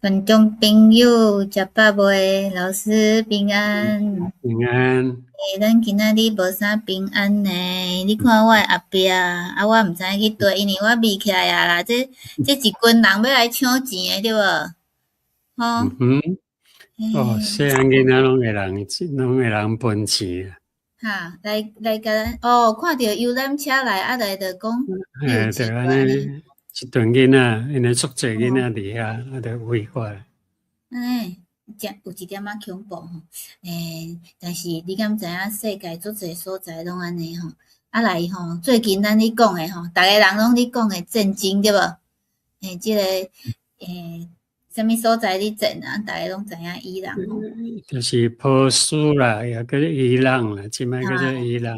觀眾朋友，食飽未？老師平安。平安。欸，咱今仔日無啥平安呢？你看我的後壁，啊，我毋知影去佗，因為我眯起來啊啦。這一群人欲來搶錢的對無？吼。嗯哼。哦，細漢囡仔攏會人，攏會人分錢。哈，來來共咱哦，看著遊覽車來，啊來就講。嘿，就按呢，一陣囡仔，𪜶足濟囡仔佇遐，啊，就圍過來。按呢，誠有一點仔恐怖吼。欸，但是你敢知影世界足濟所在攏按呢吼？啊來吼，最近咱咧講的吼，逐個人攏咧講的戰爭對無？欸，這個欸，啥物所在咧戰啊？逐个攏知影伊朗吼。就是波斯啦，也叫做伊朗啦，這擺叫做伊朗。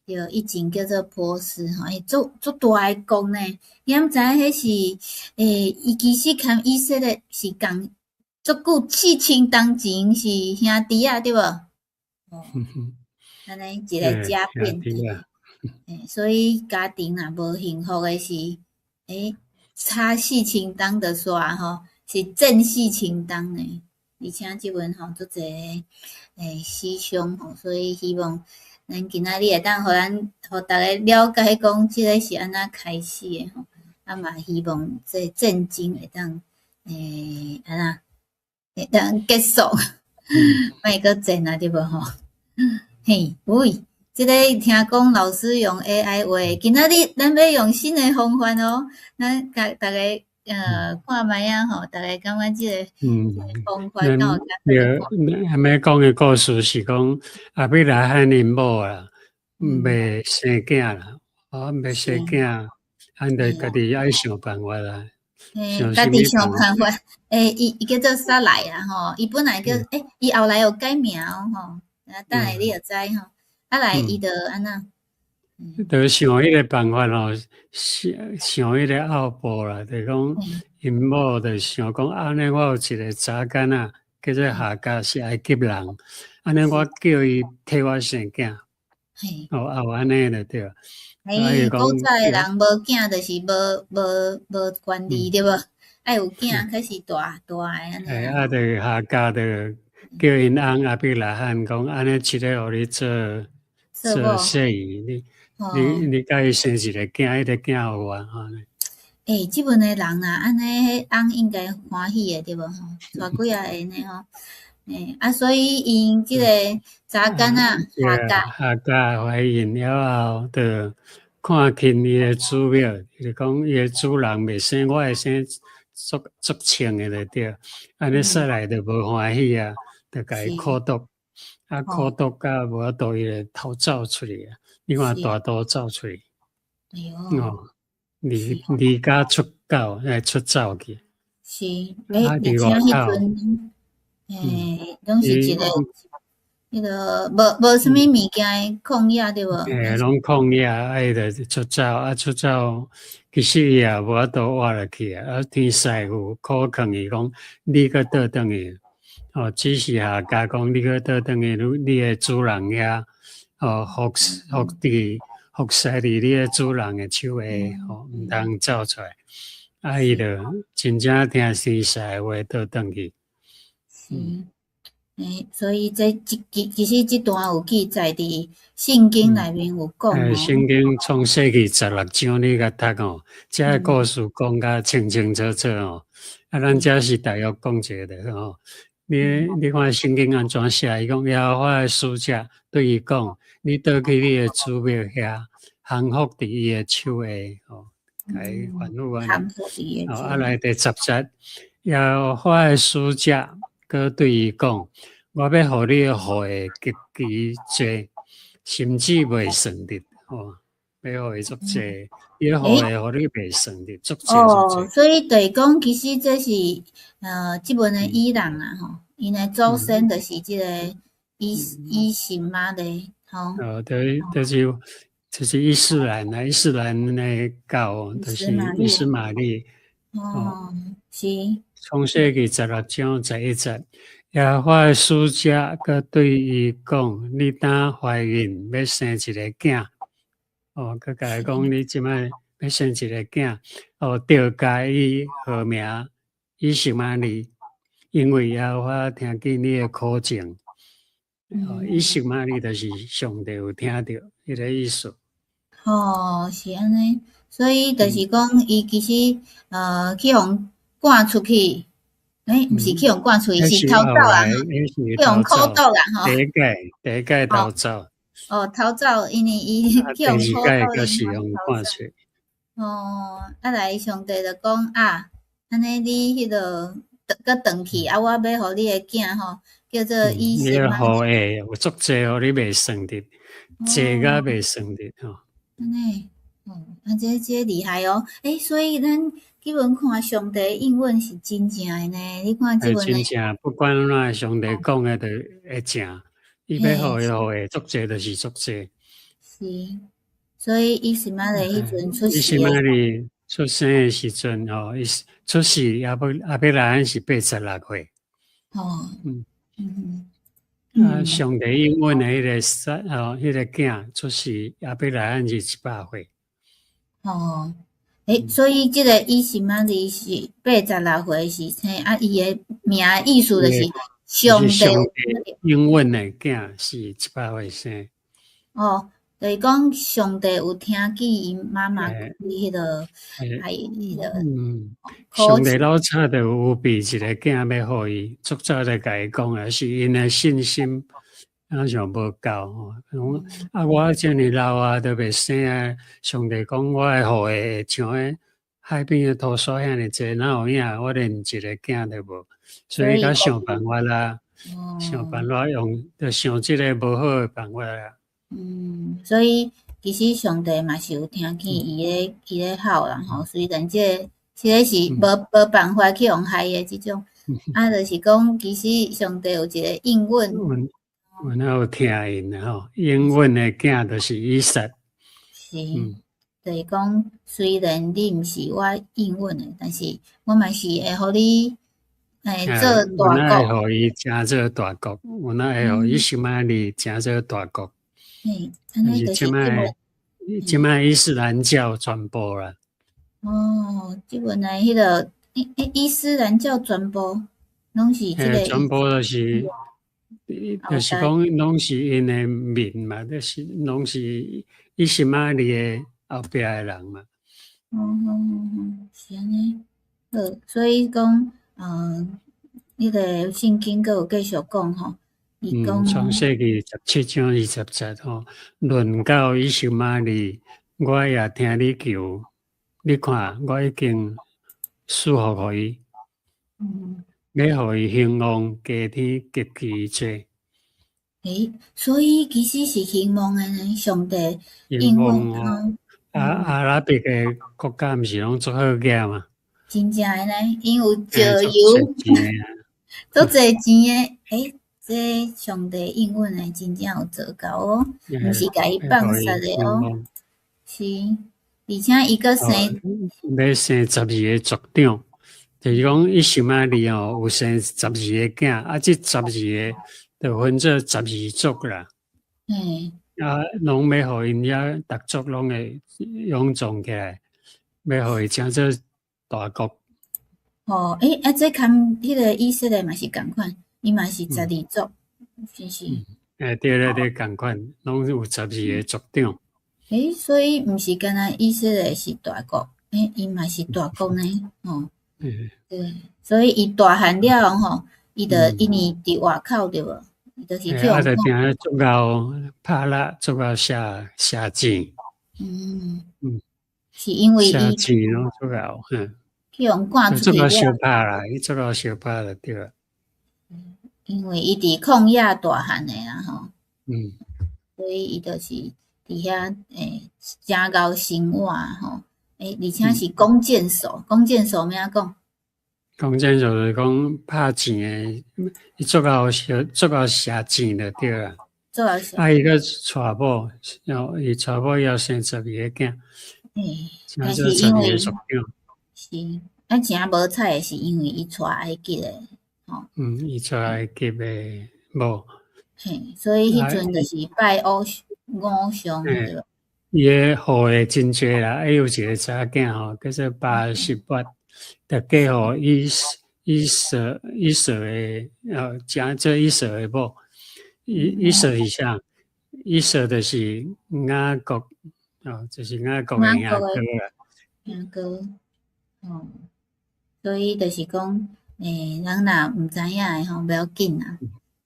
對，以前叫做波斯吼，欸，足足大个國呢。你敢知影彼是欸，伊其實含以色列是仝足久4000冬前是兄弟仔對無？哦，按呢一个家變。欸，所以家庭若無幸福的是，欸，差4000冬就煞吼，是戰四千冬呢。而且這陣吼足濟欸死傷吼，所以希望咱今仔日會當予咱予逐家了解講，這个是按怎開始的吼。啊嘛希望這戰爭會當欸按怎會當結束，莫閣戰啊，對無吼？嘿，喂，這个聽講老師用 AI 畫，今仔日咱欲用新的方法哦，咱共逐家看覓仔吼，逐家感覺這個方法敢有較對，還欲講的故事是講亞伯拉罕𪜶某啦，袂生囝啦，哦，袂生囝，𪜶就家己愛想辦法啦。嘿，家己想辦法。欸，伊叫做撒萊啊吼，伊本來叫欸，伊後來有改名哦吼，啊，等下你就知吼。啊來，伊就按怎？就想彼个辦法吼，想想彼个後步啦，就講𪜶某就想講，按呢我有一個查囡仔叫做夏甲，是埃及人，按呢我叫伊替我生囝。哦，啊有按呢就對。欸，古早的人無囝就是無無無權利對無？愛有囝才是大大的按呢。欸，啊，就夏甲就叫𪜶翁亞伯拉罕講，按呢這个予你做做婿，你你你共伊生一个囝，彼个囝予我吼。欸，這陣的人啊，按呢，彼翁應該歡喜的對無吼？娶幾仔个呢吼？欸，啊，所以𪜶這個查囡仔夏甲，夏甲懷孕了後，就看輕伊的主母，就是講伊的主人袂生，我會生足足穿的就對。按呢撒萊就無歡喜啊，就共伊苦毒，啊苦毒甲無法度，伊就逃走出去啊。你看大肚走出去，哦，離離家出走，欸，出走去。是，欸，而且彼陣，欸，攏是一個，彼个無無啥物物件的曠野對無？欸，攏曠野，啊，伊就出走，啊，出走，其實伊也無法度活落去啊。啊，天使有苦勸伊講，你閣倒轉去，哦，只是夏甲講，你閣倒轉去，你你的主人遐，哦，服服佇服侍佇你的主人的手下，吼，毋通走出來。啊，伊就真正聽天使的話，倒轉去。是，欸，所以這這其其實這段有記載佇聖經內面有講。欸，聖經創世記16章你共讀吼，這个故事講甲清清楚楚吼。啊，咱這是大約講一个就好吼。你你看聖經按怎寫？伊講耶和華的使者對伊講：你倒去你的主母遐，降服佇伊的手下，吼，共伊吩咐按呢。哦，啊來第十節，耶和華的使者閣對伊講：我欲予你的後裔極其濟，甚至袂算得，吼，欲予伊足濟，伊的後裔予你袂算得，足濟足濟。哦，所以就是講，其實這是這陣的伊朗啊，吼，𪜶的祖先就是這個以實瑪利，吼。哦，對，就是伊斯蘭啊，伊斯蘭的教就是以實瑪利。哦，是。創世記16章11節，耶和華的使者閣對伊講：你當懷孕，欲生一个囝。哦，閣共伊講，你這擺欲生一个囝。哦，著共伊號名以實瑪利。因為耶和華聽見你的苦情。哦，以實瑪利就是上帝有聽著，彼個意思。哦，是按呢，所以就是講，伊其實去予趕出去，欸，毋是去予趕出去，是逃走啊，去予苦毒啦，吼。第一擺，第一擺逃走。哦，逃走，因為伊去予苦毒，是予趕出去。哦，啊來，上帝就講啊，按呢你彼個閣轉去，啊，我欲予你的囝吼，叫做以實瑪利。你後裔有足濟，予你袂算得，濟甲袂算得吼。按呢，哦，啊，這厲害哦！欸，所以咱基本看上帝應允是真正的呢。你看這本。真正，不管按怎，上帝講的就會成。伊欲予伊後裔足濟，就是足濟。是，所以以實瑪利彼陣出世。以實瑪利出生的時陣吼，伊出世亞伯拉罕是86歲。哦。啊，上帝應允的彼個撒吼，彼個囝出世，亞伯拉罕是100歲。哦，欸，所以這個以實瑪利是八十六歲時生，啊，伊的名意思就是上帝應允的囝是100歲生。哦，就是講上帝有聽見伊媽媽彼個，還彼個。上帝老早就有預備一個囝欲予伊，足早就共伊講啊，是𪜶的信心好像無夠吼。啊，我遮爾老啊，都袂生啊。上帝講，我的後裔會像彼海邊的土沙遐爾濟，哪有影？我連一個囝都無，所以才想辦法啦，想辦法用，就想這个無好的辦法啦。嗯，所以其實上帝嘛是有聽見伊咧吼啦吼，雖然這個是無辦法去予害的這種，啊，就是講其實上帝有一個應允。阮有聽𪜶的吼，應允的囝就是以撒。是，就是講雖然你毋是我應允的，但是我嘛是會予你做大國。阮會予伊成做大國，阮會予以實瑪利成做大國。嘿，按呢就是這擺，這擺伊斯蘭教傳播啦。哦，這本來彼個伊斯蘭教傳播，攏是這個。傳播就是，就是講攏是𪜶的民嘛，就是攏是以實瑪利的後壁的人嘛。哦哦哦，是按呢。好，所以講，彼個聖經閣有繼續講吼。創世記17章20節吼，論到以實瑪利，我也聽你求，你看我已經賜福予伊，欲予伊興旺，加添極其濟。欸，所以其實是興旺的呢，上帝興旺哦。啊，阿拉伯的國家毋是攏足好額嗎？真正的呢，𪜶有石油，足濟錢的，欸。這上帝應允的真正有做到哦，毋是共伊放殺的哦。是，而且伊閣生，欲生十二个族長，就是講以實瑪利吼有生十二個囝，啊，這十二个就分做十二族啦。啊，攏欲予𪜶遐逐族攏會勇壯起來，欲予伊成做大國。哦，欸，啊，這含彼個以色列嘛是仝款。伊嘛是十二族，是是？欸，對對對，仝款，攏有十二个族長。欸，所以毋是干焦以色列是大國，欸，伊嘛是大國呢，吼。對，所以伊大漢了後吼，伊就因為佇外口對無？伊就是去啊，就定足𠢕拍獵，足𠢕射箭。是因為伊射箭攏足𠢕，去予趕出去。足𠢕相拍啦，伊足𠢕相拍就對啦。因為伊佇曠野大漢的啦吼，所以伊就是佇遐欸誠𠢕生活吼，欸，而且是弓箭手，弓箭手欲按怎講？弓箭手就是講拍箭的，伊足𠢕射足𠢕射箭就對啦。足𠢕射。啊，伊閣娶某，然後伊娶某以後生十二個囝，但是因為是，啊，誠無彩的是因為伊娶埃及的。嗯，伊娶埃及的某。嘿，所以彼陣就是拜偶像對無？伊的後裔真濟啦，還有一個查某囝吼，叫做巴實抹，就嫁予以撒的成做以撒的某。以撒是啥？以撒就是雅各，哦，就是雅各的兄哥啊。兄哥，哦，所以就是講，人若毋知影的吼，無要緊啦。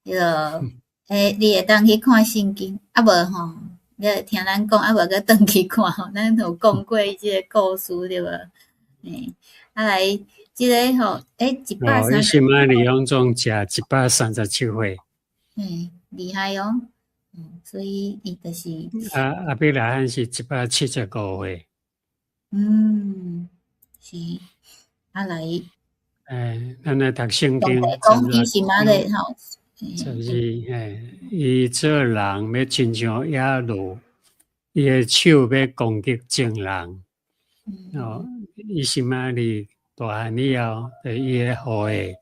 彼個，你會當去看聖經，啊無吼，你會聽咱講，啊無閣轉去看吼，咱有講過這個故事對無？啊來，這個吼，一百三。哦，以實瑪利攏總食137歲。厲害哦。所以伊就是。啊，亞伯拉罕是175歲。嗯，是，啊來。咱來讀聖經。講以實瑪利吼。就是伊做人欲親像野驢，伊的手欲攻擊眾人。哦，以實瑪利大漢以後，就伊的後裔。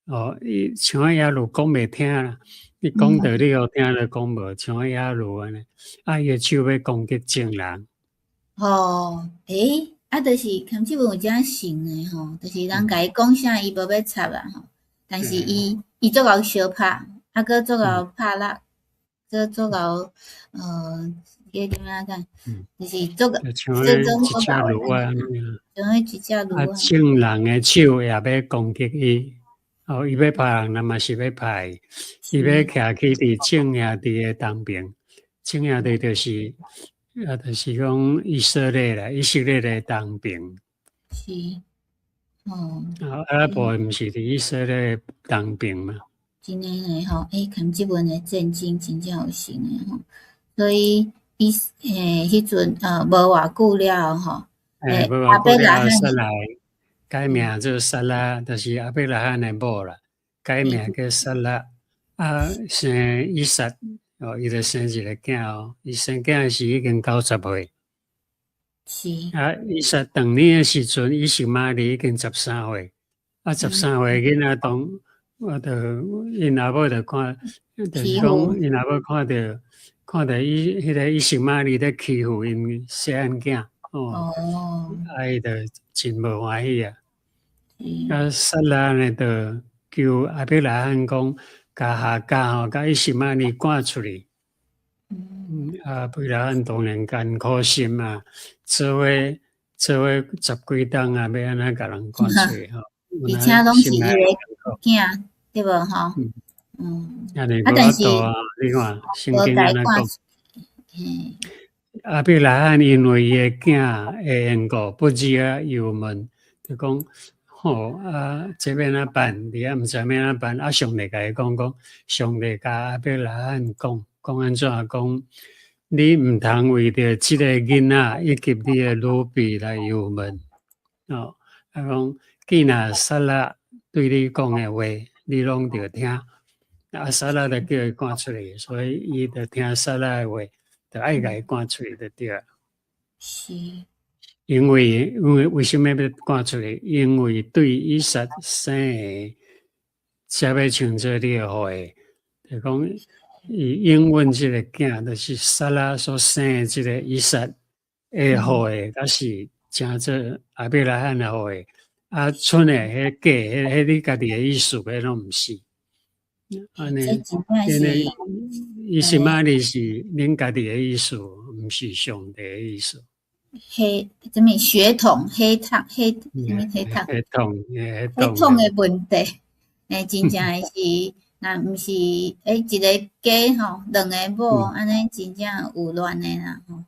哦，伊像野驢講袂聽啦，你講道理予聽就講無，像野驢按呢。啊，伊的手欲攻擊眾人。哦，啊，就是堪這有遮神的吼，就是人共伊講啥，伊無欲插啦吼。但是伊足𠢕相拍，啊，閣足𠢕拍獵，閣足𠢕叫怎樣講？就是足𠢕，像彼一隻驢仔像彼一隻驢啊，眾人的手也欲攻擊伊，哦，伊欲拍人，人嘛是欲拍伊，伊欲徛起佇眾兄弟的東爿，眾兄弟就是啊，就是講以色列啦，以色列的東爿。是。哦。啊，阿拉伯毋是佇以色列東爿嗎？真的呢吼，看這本的戰爭真正有神的吼，所以伊彼陣無偌久了吼，無偌久了，撒來改名做撒拉，就是亞伯拉罕的某啦，改名叫撒拉，啊，生以撒，哦，伊就生一个囝哦，伊生囝時已經90歲。是。啊，以撒當年的時陣，以實瑪利已經13歲，啊，13歲囡仔當，我就𪜶阿母就看，就是講𪜶阿母看著伊彼個以實瑪利咧欺負𪜶細漢囝，哦，啊，伊就真無歡喜啊。啊，撒拉呢，就求亞伯拉罕講，共夏甲吼，共以實瑪利趕出去。亞伯拉罕當然艱苦心啊，做伙十幾冬啊，欲按怎共人趕出去吼？而且攏是伊的囝，對無吼？按呢無法度啊！你看聖經按呢講？亞伯拉罕因為伊的囝的緣故，不止啊憂悶，就講吼啊，這欲按怎辦？佇遐毋知欲按怎辦？啊，上帝共伊講講，上帝共亞伯拉罕講，講按怎講？你毋通為著這个囡仔以及你的女婢來憂悶。哦，啊講，既若撒拉對你講的話，你攏著聽。啊，撒拉就叫伊趕出去，所以伊就聽撒拉的話，就愛共伊趕出去就對啊。是。因為為啥物欲趕出去？因為對以撒生的，才欲稱做你的後裔，就講伊應允這个囝，就是撒拉所生的這个以撒的後裔，才是成做亞伯拉罕的後裔。啊，賰的彼假，彼你家己的意思，彼攏毋是。按呢，因為以實瑪利是恁家己的意思，毋是上帝的意思。黑啥物血統血統血啥物血統？血統血統的問題，真正的是，若毋是一个家吼，兩个某按呢真正有亂的啦吼。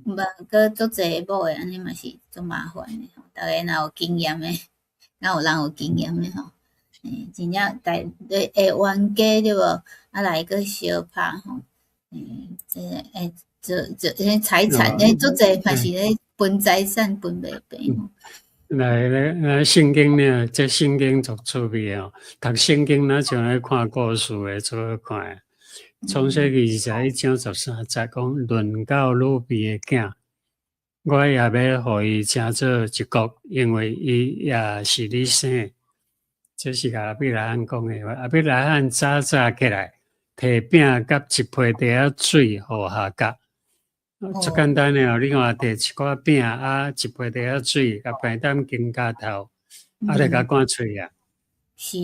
無閣足濟某的，按呢嘛是足麻煩的吼。逐家若有經驗的，若有人有經驗的吼，真正大會冤家對無？啊來閣相拍吼，這個做做彼財產，足濟嘛是咧分財產分袂平吼。來來來，聖經呢？這聖經足趣味哦。讀聖經若像咧看故事的，足好看。創世記21章13節講，論到女婢的囝，我也欲予伊成做一國，因為伊也是你生的。這是共亞伯拉罕講的話。亞伯拉罕早早起來，提餅佮一批袋仔水予夏甲。足簡單的哦，你看提一寡餅啊，一批袋仔水，共平擔肩胛頭，啊，就共趕出去啊。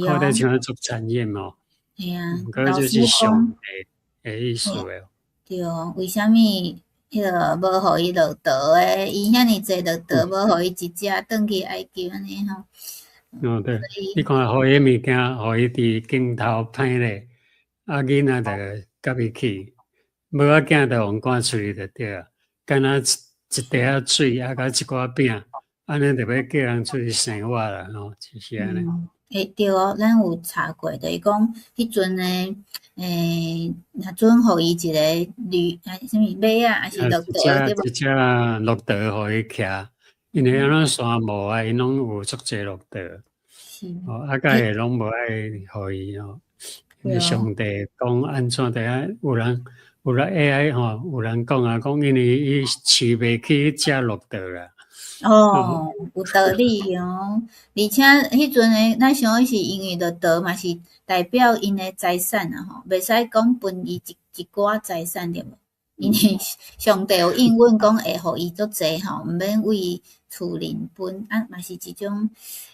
看得像足殘忍哦。嘿啊，毋過這是上帝的意思的。對，為啥物彼个無予伊駱駝的？伊遐爾濟駱駝，無予伊一隻轉去埃及按呢吼。哦對，你看予伊物件，予伊佇鏡頭歹咧，啊囡仔就佮伊去，無要緊就予趕出去就對啊。敢若一一袋仔水，啊佮一寡餅，按呢就欲叫人出去生活啦吼，就是按呢。欸對哦，咱有查過，就是講彼陣的，若準予伊一个驢，啊啥物馬仔，抑是駱駝對無？一隻駱駝予伊騎，因為按怎山無啊，𪜶攏有足濟駱駝。哦，啊，佮會攏無愛予伊吼。上帝講按怎的啊？有人 AI 吼，有人講啊，講因為伊飼袂起彼隻駱駝啦。哦，有道理哦。而且彼陣的，咱想講是因為駱駝嘛是代表𪜶的財產啊吼，袂使講分伊一一寡財產對無？因為上帝有應允講會予伊足濟吼，毋免為厝鄰分，啊嘛是一種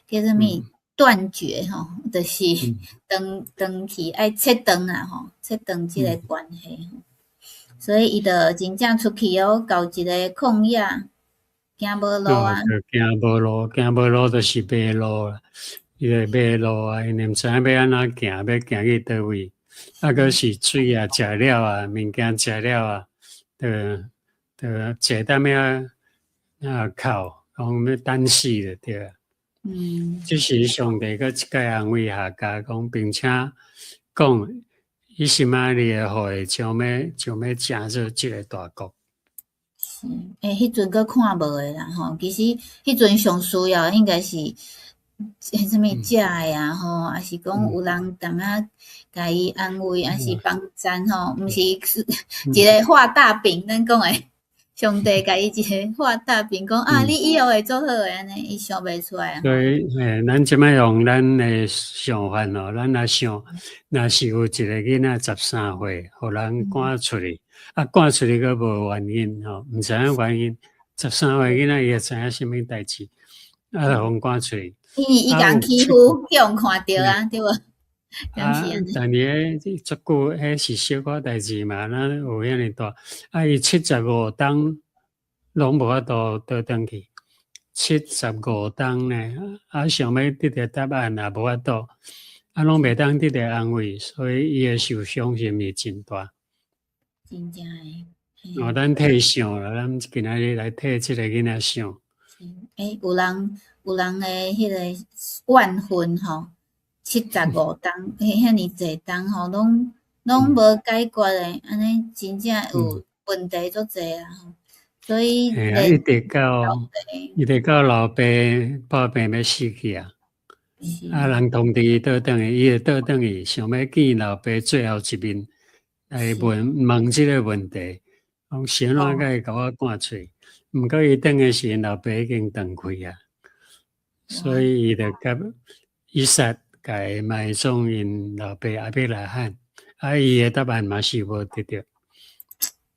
叫做物斷絕吼，就是斷斷去愛切斷啊吼，切斷這個關係。所以伊就真正出去哦，到一個曠野。行無路啊！行無路，行無路就是迷路啦。伊就迷路啊，𪜶毋知影欲按怎行，欲行去佗位。啊，閣是水啊，食了啊，物件食了啊，就就坐踮遐啊哭，講欲等死就對啊。這時上帝閣一擺安慰夏甲講，並且講以實瑪利的後裔將欲成做這个大國。是，欸，彼陣閣看無的啦吼，其實彼陣上需要應該是彼啥物食的啊吼，抑是講有人淡仔共伊安慰，抑是幫贊吼，毋是一個畫大餅，咱講的，上帝共伊一個畫大餅，講啊，你以後會做好的按呢，伊想袂出來。所以，欸，咱這擺用咱的想法哦，咱若想，若是有一个囡仔13歲，予人趕出去，啊，趕出去閣無原因吼，毋知影原因，十三歲囡仔伊會知影啥物代誌，啊，就予趕出去。因為伊共欺負，予人看著啊，對無？啊，但是彼足久，彼是小可代誌嘛，咱有遐爾大，啊，伊七十五冬攏無法度倒轉去，七十五冬呢，啊，想欲得著答案也無法度，啊，攏袂當得著安慰，所以伊的受傷是毋是真大？真正的。哦，咱替想啦，咱今仔日來替這个囡仔想。欸，有人的彼个怨恨吼，七十五冬，彼遐爾濟冬吼，攏攏無解決的，按呢真正有問題足濟啊吼。所以，嘿啊，一直到老爸破病欲死去啊，啊，人通知伊倒轉去，伊會倒轉去，想欲見老爸最後一面，來問問這个問題，講是按怎會共我趕出去？毋過伊轉的時陣，老爸已經斷氣啊，所以伊就共以撒共埋葬𪜶老爸亞伯拉罕，啊，伊的答案嘛是無得著。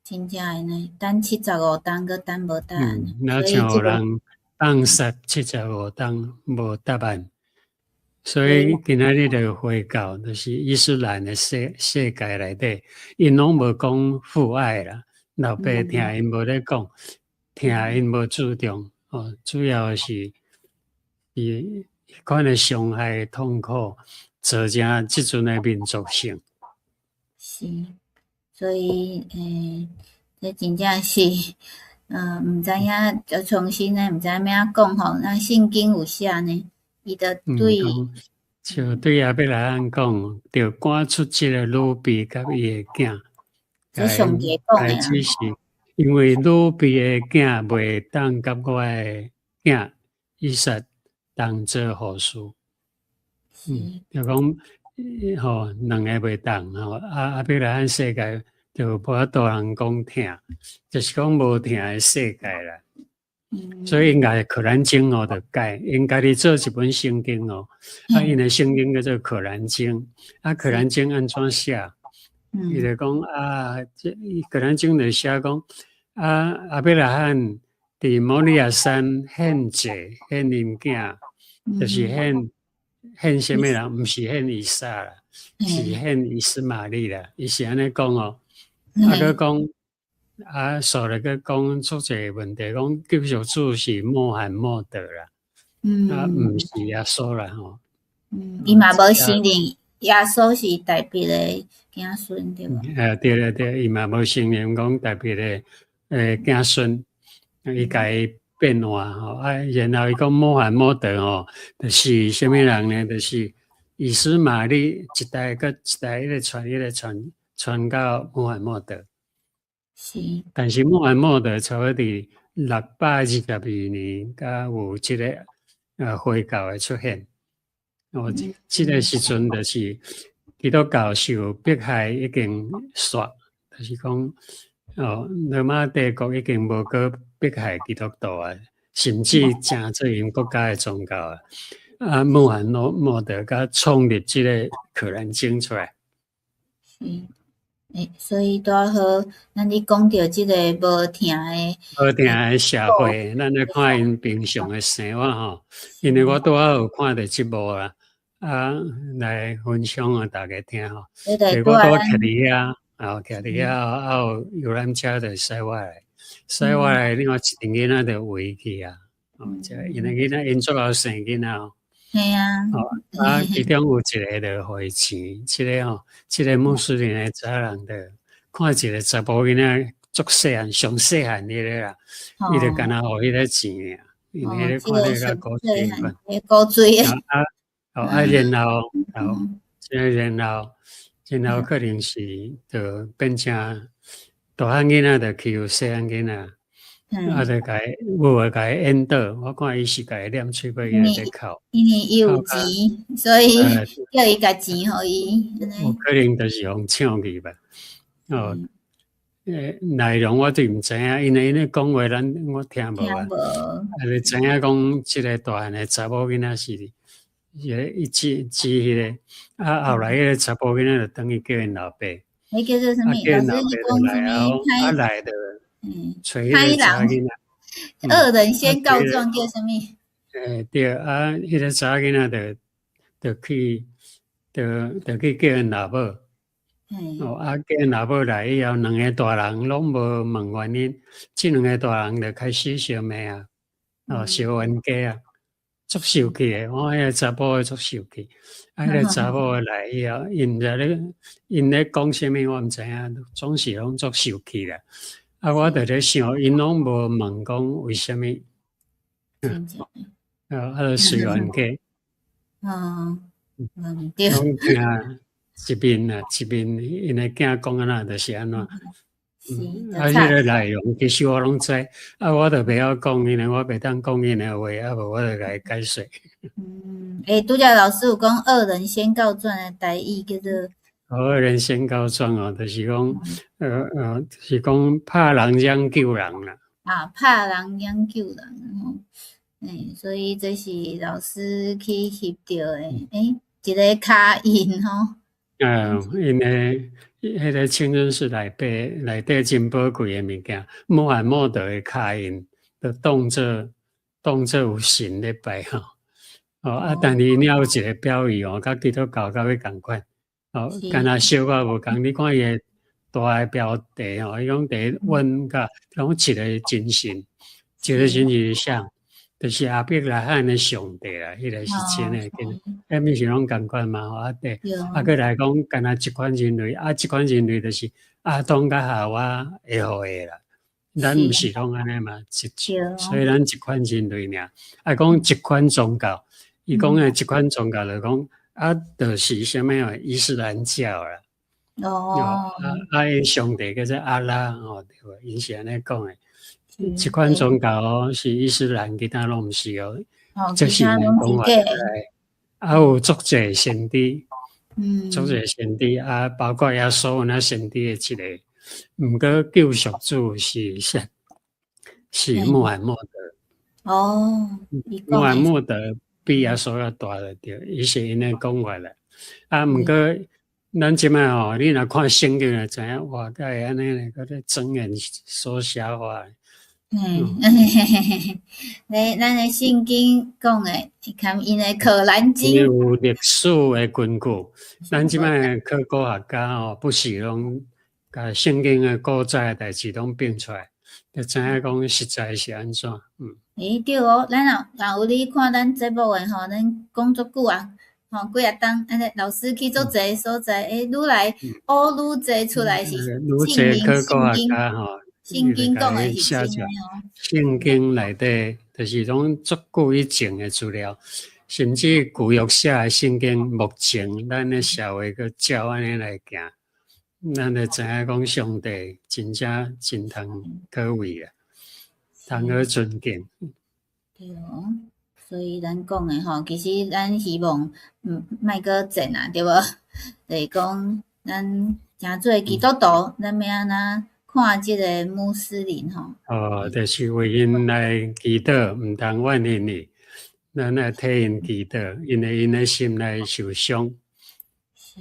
真正的呢，等七十五冬，閣等無答案。若像有人放殺七十五冬無答案，所以今仔日就回教，就是伊斯蘭的世界內底，𪜶攏無講父愛啦，老爸疼𪜶無咧講，疼𪜶無注重，哦，主要是伊彼款的傷害痛苦，造成這陣的民族性。是。所以，欸，這真正是，毋知影，就重新的，毋知影欲按怎講吼。咱聖經有寫呢，伊就對，就對亞伯拉罕講，著趕出這个女婢佮伊的囝。這上帝講的啊。只是因為女婢的囝袂當佮我的囝以撒同做後嗣。就講吼，兩个袂當吼，啊亞伯拉罕世界就無法度人講疼，就是講無疼的世界啦。所以𪜶共可蘭經哦，就改，𪜶家己做一本聖經哦，啊，𪜶的聖經叫做可蘭經，啊，可蘭經按怎寫？伊就講啊，這可蘭經就寫講啊，亞伯拉罕佇摩利亞山獻祭獻𪜶囝，就是獻啥物人？毋是獻以撒啦，是獻以斯瑪利啦。伊是按呢講哦，啊，閣講啊，煞來閣講出一個問題，講救贖主是穆罕默德啦，啊，毋是耶穌啦吼。嗯，伊嘛無承認耶穌是大衛的子孫對無？對對對，伊嘛無承認講大衛的子孫，伊共伊變換吼，啊，然後伊講穆罕默德吼，就是啥物人呢？就是以斯瑪利一代閣一代一直傳，一直傳，傳到穆罕默德。但是穆罕默德差不多佇622年，才有這個回教的出現。哦，這個時陣就是基督教受迫害已經煞，就是講哦，羅馬帝國已經無閣迫害基督徒啊，甚至成做𪜶國家的宗教啊。啊，穆罕默德才創立這個可蘭經出來。是，所以拄好，咱咧講著這個無疼的無疼的社會，咱來看𪜶平常的生活吼，因為我拄仔有看著這幕啦，啊，來分享予大家聽吼。我拄仔徛佇遐，啊，徛佇遐，啊有遊覽車就駛我來，駛我來，另外一陣囡仔就圍去啊，哦，這𪜶的囡仔𪜶足𠢕生囡仔哦。嘿啊。哦，啊，其中有一個就予伊錢，這個吼，這個穆斯林的查某人就看一個查埔囡仔足細漢，上細漢彼個啦，伊就干焦予彼個錢爾，因為彼個看起來較古錐款。古錐。啊，哦，啊，然後，哦，這個然後可能是就變成大漢囡仔就欺負細漢囡仔。啊，就共伊有的共伊引導，我看伊是共伊念喙尾伊咧哭。因為伊有錢，所以叫伊共錢予伊。有可能就是予搶去吧。哦，內容我就毋知影，因為𪜶咧講話，咱我聽無啊。啊，就知影講這個大漢的查某囡仔是，伊指指彼個，啊，後來彼個查埔囡仔就轉去叫𪜶老爸。彼叫做啥物？老師你講啥物？啊來就揣彼個查某囡仔。惡人先告狀叫啥物？對啊，彼個查某囡仔就去，就去叫𪜶老母。哦，啊，叫𪜶老母來以後，兩個大人攏無問原因，這兩個大人就開始相罵啊，哦，相冤家啊，足受氣的。我彼個查埔的足受氣，啊，彼個查某的來以後，𪜶毋知咧，𪜶咧講啥物，我毋知影，總是攏足受氣啦。啊，我就咧想，𪜶攏無問講為啥物，啊，就隨冤家。對。攏聽一面啊，一面𪜶的囝講按怎就是按怎。啊，彼個內容其實我攏知，啊，我就袂曉講，因為我袂當講𪜶的話，啊，無我就共伊解說。嗯，拄才老師有講惡人先告狀的台語叫做。惡人先告狀哦，就是講，就是講拍人嚷救人啦。啊，拍人嚷救人吼，所以這是老師去翕著的，一個跤印吼。因為彼個清真寺內底內底真寶貴的物件，穆罕默德的跤印，就當做有神咧拜吼。哦，啊，但是𪜶有一個標語哦，佮基督教較欲仝款。哦，敢若小可無仝，你看伊的大的標題吼，伊講第一阮佮講一個真神，一個神是啥？就是亞伯拉罕的上帝啦，彼個是真的，彼毋是攏仝款嘛？吼，啊對，啊閣來講，敢若這款人類，啊這款人類就是亞當佮夏娃的後裔啦。咱毋是攏按呢嘛？所以咱一款人類爾。啊，講一款宗教，伊講的一款宗教就講啊，就是啥物哦？伊斯蘭教啦。啊啊，𪜶上帝叫做阿拉吼，對無？𪜶是按呢講的。這款宗教哦，是伊斯蘭，其他攏毋是哦。這是𪜶講法來。啊，有足濟先知，足濟先知啊，包括耶穌那先知的一個。毋過救贖主是啥？是穆罕默德。穆罕默德比耶穌較大就對，伊是𪜶的講法啦。啊，毋過咱這擺吼，你若看聖經就知影，哇，敢會按呢咧，閣咧莊嚴所寫法。嘿，嘿嘿嘿嘿，咧，咱的聖經講的，含𪜶的可蘭經，有歷史的根據。咱這擺考古學家吼，不時攏共聖經的古早的代誌攏變出來，就知影講實在是按怎。欸，對哦，咱若有你看咱節目的吼，咱講足久啊，吼幾若冬，按呢老師去足濟所在，欸，愈來學愈濟出來是愈濟考古學家吼。聖經講的是真的哦。聖經內底就是攏足久以前的資料，甚至舊約寫的聖經，目前咱的社會閣照按呢來行，咱就知影講上帝真正真通可畏啊，通好尊敬。對哦，所以咱講的吼，其實咱希望莫閣戰啊，對無？就是講咱誠做基督徒，咱欲按怎看這个穆斯林吼？哦，就是為𪜶來祈禱，毋通怨恨伊，咱來替𪜶祈禱，因為𪜶的心內受傷。是，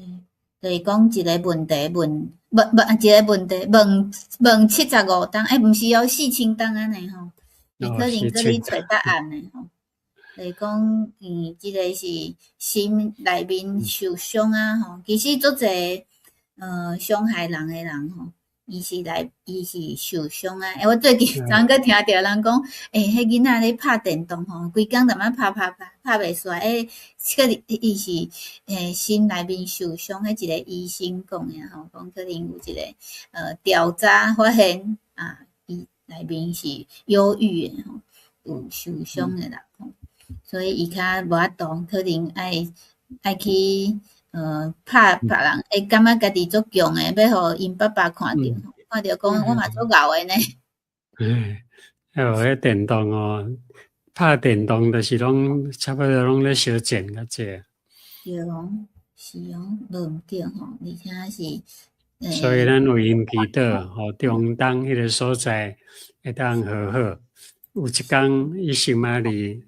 就是講一個問題問，無無一個問題問問75冬，欸，毋是哦，4000冬按呢吼，會可能閣咧揣答案的吼。就是講，這个是心內面受傷啊吼，其實足濟傷害人的人吼。伊是來，伊是受傷啊！欸，我最近昨昏閣聽著人講，欸，彼囡仔咧拍電動吼，規工踮遐拍拍拍，拍袂煞，欸，可能伊是欸心內面受傷，彼一個醫生講的吼，講可能有一個調查發現啊，伊內面是憂鬱的吼，有受傷的人吼，所以伊較無法度，可能愛去拍別人，會感覺家己足強的，欲予𪜶爸爸看著，看著講我嘛足𠢕的呢。欸，哦，彼電動哦，拍電動就是攏差不多攏咧相戰較濟。對哦，是哦，無毋對吼，而且是，所以咱為𪜶祈禱，予中東彼个所在會當和好。有一工以實瑪利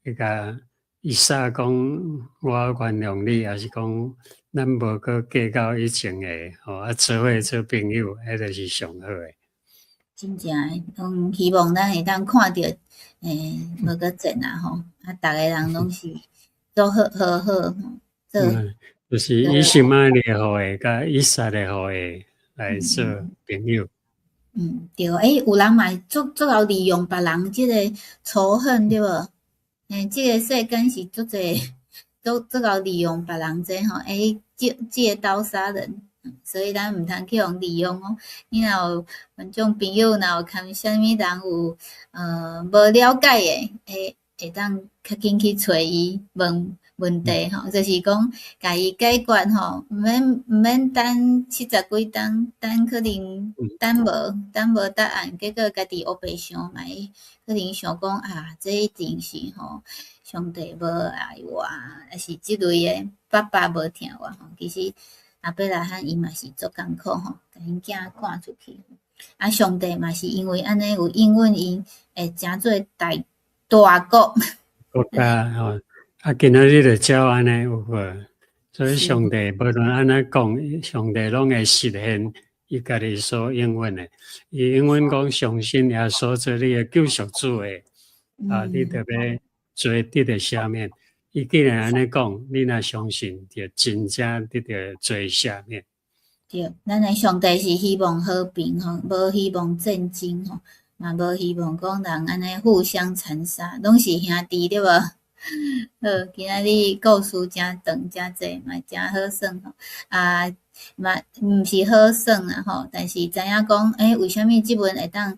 彼個以撒講我原諒你，抑是講咱無閣計較以前的，吼啊，做伙做朋友，彼就是上好的。真正的，攏希望咱會當看著，欸，無閣戰啊吼，啊，逐个人攏是做好和好吼，做。就是以實瑪利的後裔佮以撒的後裔來做朋友。嗯，對，欸，有人嘛足足𠢕利用別人這个仇恨，對無？欸，這个世間是足濟，足足𠢕利用別人這吼，欸，借刀殺人，所以咱毋通去予利用哦。你若有觀眾朋友，若有看啥物人有無了解的，會會當較緊去揣伊問問題吼，就是講共伊解決吼，毋免等七十幾冬，等可能等無等無答案，結果家己烏白想嘛，可能想講啊，這一定是吼上帝無愛我，抑是這類的爸爸無疼我吼。其實亞伯拉罕伊嘛是足艱苦吼，共𪜶囝趕出去。啊，上帝嘛是因為按呢有應允𪜶，會成做大大國。國家吼，啊，今仔日就照按呢有無？所以上帝無論按怎講，上帝攏會實現伊家己所應允的。伊應允講相信耶穌做你的救贖主的，啊，你就欲罪得著赦免。伊既然按呢講，你若相信，就真正得著罪赦免。對，咱的上帝是希望和平吼，無希望戰爭吼，嘛無希望講人按呢互相殘殺，攏是兄弟對無？好，今仔日故事誠長誠濟，嘛誠好耍吼。啊，嘛毋是好耍啦吼，但是知影講，欸，為啥物這門會當，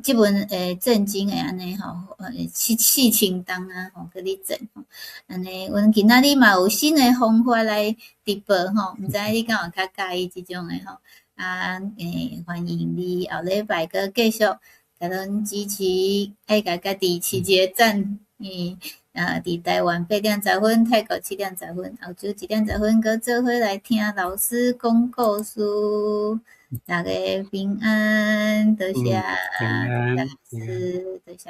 這門的戰爭會按呢吼，4000冬啊吼，閣咧戰吼。按呢，阮今仔日嘛有新的方法來直播吼，毋知你敢有較佮意這種的吼？啊，欸，歡迎你後禮拜閣繼續共阮支持，愛共家己飼一个讚，啊，佇台灣8點10分，泰國7點10分，澳洲1點10分，閣做伙來聽老師講故事。逐家平安，多謝，平安，老師，多謝。